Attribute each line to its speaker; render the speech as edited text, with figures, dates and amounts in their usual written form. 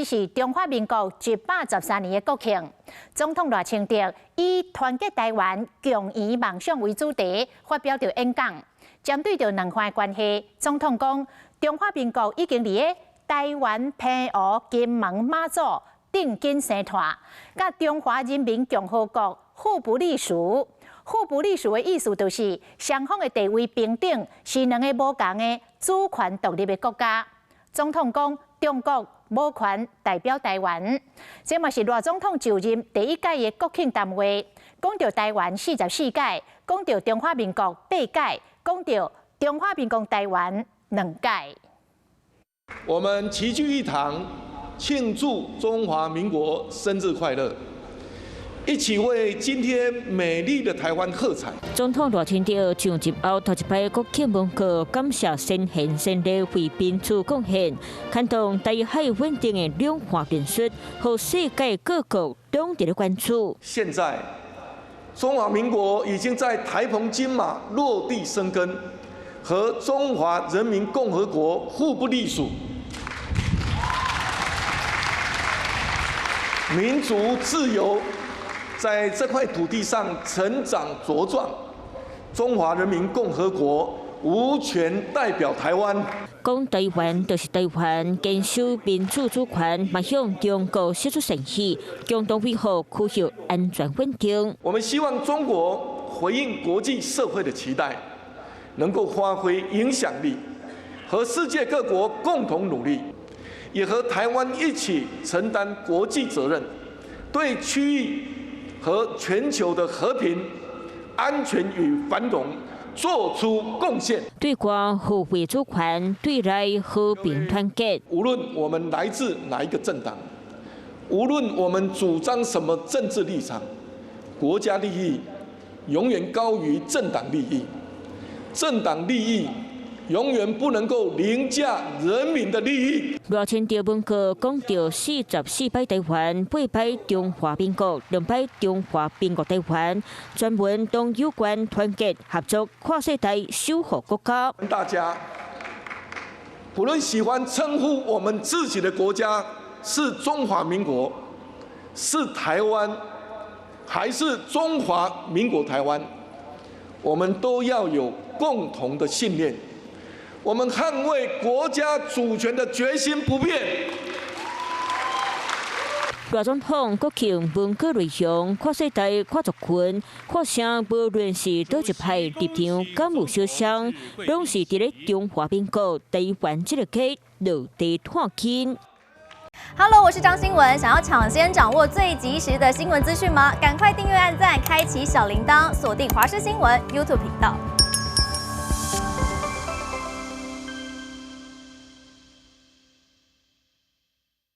Speaker 1: 是中華民國113年的國慶。總統賴清德以團結台灣、共圓夢想為主題發表著演講。針對著兩岸關係，總統講，中華民國已經佇咧台灣、澎湖、金門、馬祖定根生湠，佮中華人民共和國互不隸屬。互不隸屬的意思就是雙方的地位平等，是兩個無仝的主權獨立的國家。總統講，中國無權代表台灣。這嘛是賴總統就任第一擺的國慶談話，講著台灣44屆，講著中華民國八屆，講著中華民國台灣兩屆。
Speaker 2: 我們齊聚一堂，慶祝中華民國生日快樂。一起為今天美麗的台灣喝彩。
Speaker 3: 總統賴清德上任後頭一擺國慶文告，感謝先賢先烈為民主貢獻，牽動台海穩定的兩岸論述，予世界各國攏佇咧關注。
Speaker 2: 現在，中華民國已經在台澎金馬落地生根，和中華人民共和國互不隸屬，民主自由在這塊土地上成長茁壯，中華人民共和國無權代表台灣。
Speaker 3: 講台灣就是台灣，堅守民主主權，嘛向中國釋出善意，共同維護區域安全穩定。
Speaker 2: 我們希望中國回應國際社會的期待，能夠發揮影響力，和世界各國共同努力，也和台灣一起承擔國際責任，對區域和全球的和平、安全與繁榮做出貢獻。
Speaker 3: 對外護衛主權，對內和平團結。
Speaker 2: 無論我們來自哪一個政黨，無論我們主張什麼政治立場，國家利益永遠高於政黨利益，政黨利益永遠不能夠凌駕人民的利益。
Speaker 3: 賴清德文告講著44擺台灣，八擺中華民國，兩擺中華民國台灣，全文攏有關團結合作、跨世代守護國家。
Speaker 2: 大家不論喜歡稱呼我們自己的國家是中華民國，是台灣，還是中華民國台灣，我們都要有共同的信念。我們捍衛國家主權的決心不變。
Speaker 3: 賴總統國慶文告內容，跨世代、跨族群、跨省，無論是佗一派立場，敢有相像，攏是佇咧中華民國台灣這個家落地湠根。
Speaker 4: Hello，我是張新文，想要搶先掌握最及時的新聞資訊嗎？趕快訂閱、按讚、開啟小鈴鐺，鎖定華視新聞 YouTube 頻道。